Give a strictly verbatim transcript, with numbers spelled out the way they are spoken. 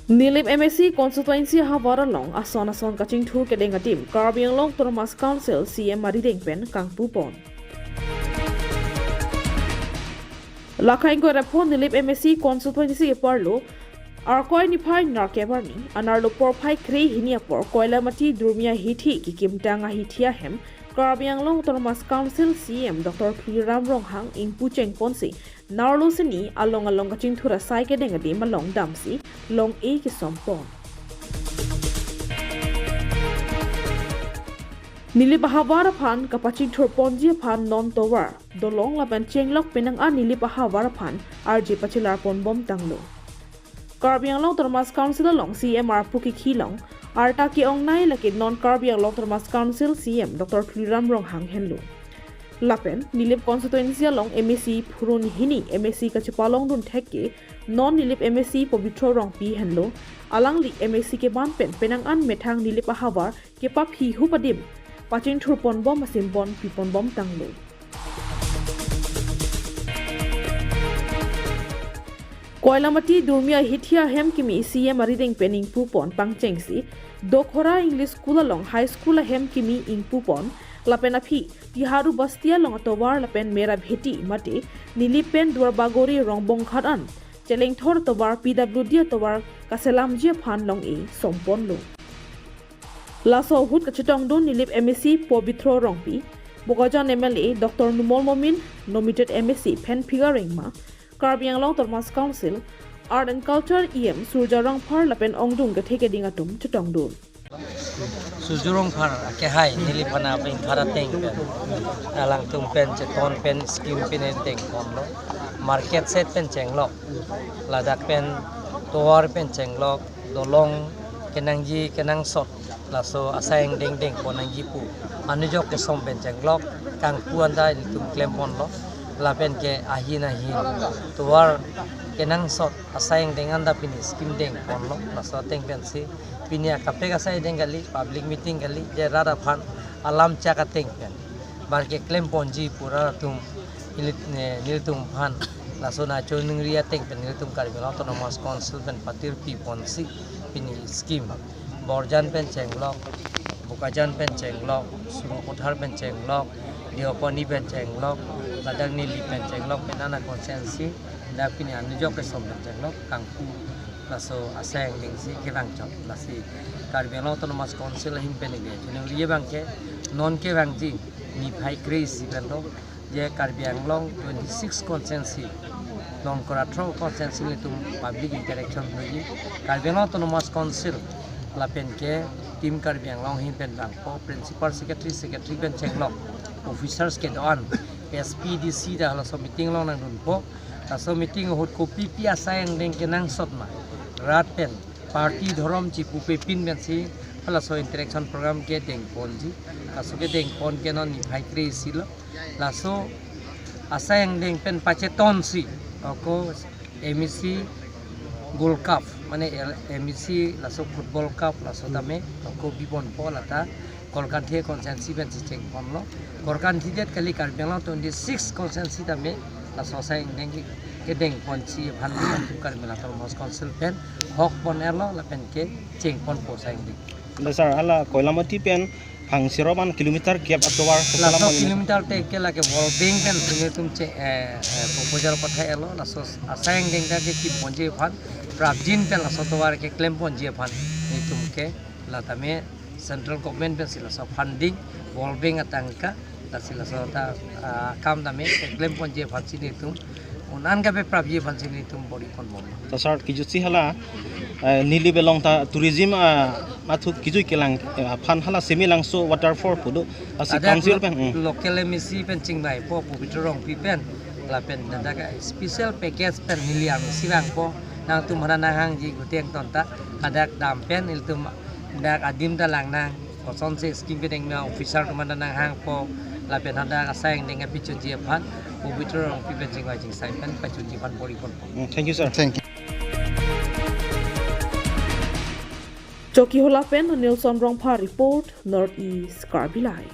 Nilip M A C constituency ahavar along ason ason kachingthur kedeng adim Karbi Anglong Autonomous Council C M arideng pen kangpupon. Lakhai ingkoi ra pho Nilip M A C constituency keparlo Arkoi niphai nerkep arni, anerlo porphai kre hini apor Koilamati Durmia hithi kikimtang ahithi ahem Karbi Anglong Autonomous Council C M Doctor Tuliram Ronghang ingpu chengponsi nerlo sini along along kachingthur asai kedeng adim along damsi long-e kesompon. Nilip ahavar aphan kapachingthurponji aphan non tovar, dolong lapen chenglok penang an Nilip ahavar aphan arje pachelarponbom tanglo. Karbi Anglong Autonomous Council along C M arpu kikhi along arta ke-ongnei lake non Karbi Anglong Autonomous Council C M Doctor Tuliram Ronghang henlo. Lapen Nilip constituency along M A C phurun hini M A C kachepalongdun thek ke non Nilip M A C Pobitro Rongpi henlo. Alangli M A C keban pen penang an methang Nilip ahavar kepaphi hup adim pachingthurponbom asim pon piponbom tanglo. Koilamati Durmia hithi ahem kimi C M arideng pen ingpupon pangchengsi Dokhora English School along High School ahem kimi ingpupon lapen aphi Tiharu Basti along atovar lapen Mera Bheti mate Nilip pen Duarbagori Rongbonghat an chelengthor atovar P W D atovar kaselamji aphan long-e somponlo. Laso ahut kachetongdun Nilip M A C Pobitro Rongpi, Bokajan M L A Doctor Numal Momin, nominated M A C Phenphiga Rengma, Karbi Anglong Autonomous Council Art and Culture E M Surja Rongphar lapen ongdung kethe keding atum chetongdun. Surja Rongphar akehai Nilip aphan apingthar ateng pen, alangtum pen cheton pen scheme pen tengponlo, market shed pen chenglok, ladak pen tovar pen chenglok, dolong kenangji kenangsot, laso asai angdeng dengpon nangji pu anujok kesom pen chenglok kangpu anta ilitum klemponlo. Lapen ke ahin ahin tovar kenangsot asai angdeng anta pini scheme dengponlo. Laso ateng pensi pini akaprek asai angdeng kali, public meeting kali, je rat aphan alam chak ateng pen bar keklemponji pu rat atum ili-, eh, nelitum aphan laso nangchiningri ateng pen nelitum Karbi Anglong Autonomous Council pen patirpiponsi pini scheme Borjan pen chenglok, Bokajan pen chenglok, Sungkuthar pen chenglok, Deopani pen chenglok, ladak Nilip pen chenglok, pen ana constituency dak pini anujok kesom pen chenglok kangpu laso asai angdengsi kevangchot. Lasi Karbi Anglong Autonomous Council ahin pen ike chiningri abang ke non kevangji niphai kre-isi pen do je Karbi Anglong twenty-six constituency, Longkora thro constituency nelitum public interaction doji. Karbi Anglong Autonomous Council lapen ke Team Karbi Anglong ahin pen vangpo, principal secretary, secretary pen chenglok, officers kedo-an, S P, D C ta halaso meeting along nangdunpo. Laso meeting ahut kopipi asai angdeng kenangsot ma, rat pen party dhorom chipupepin pensi halaso interaction program kedengponji. Laso kedengpon ke non niphai kre-isi lo. Laso asai angdeng pen pachetonsi ako M A C Gold Cup, mane L-, M A C laso Football Cup laso tame ako biponpo, lata Korkanthi constituency pensi chengponlo. Korkanthi det kali, Karbi Anglong twenty-six constituency tame laso asai angdeng ke-, kedengponji aphan nelitum Karbi Anglong Autonomous Council pen hokpon-etlo lapen ke chengponpo asai angdeng. Sir, hala Koilamati pen Phangsirop an kilometer gap atovar laso kilometer te ke lake World Bank pen nelitum che, eh, eh, proposal pathai-etlo, laso asai angdeng ta kekimponji aphan prapjin pen laso tovar keklemponji aphan nelitum ke latame Central Government pensi laso funding, World Bank atangka, lasi laso ta, ah, kam tame keklemponji aphansi nelitum, un-an kapeprapji aphansi nelitum bor-iponbom. To sir, kijutsi hala, eh, Nilip along ta tourism, ah, mathu kijui kelang, eh, aphan hala Semelangso waterfall pu do, lasi ada council lo-, pen, hmm, local M A C pen chingvaipo, Pobitro Rongpi pen, lapen dak special package pen neli M A C vangpo, nangtum hana nanghangji kuteng ton ta, hadak dam pen ilitum dak adim ta lang nang, kosonsi scheme kedeng ma officer atum anta nanghangpo, lapen hadak asai angdeng apichunji aphan Pobitro Rongpi pen chingvai chingsai pen pachunji aphan bor-iponpo. Mm, thank you, sir. Thank you. Chokihola pen Nelson Rongphar report, North East Karbi Live.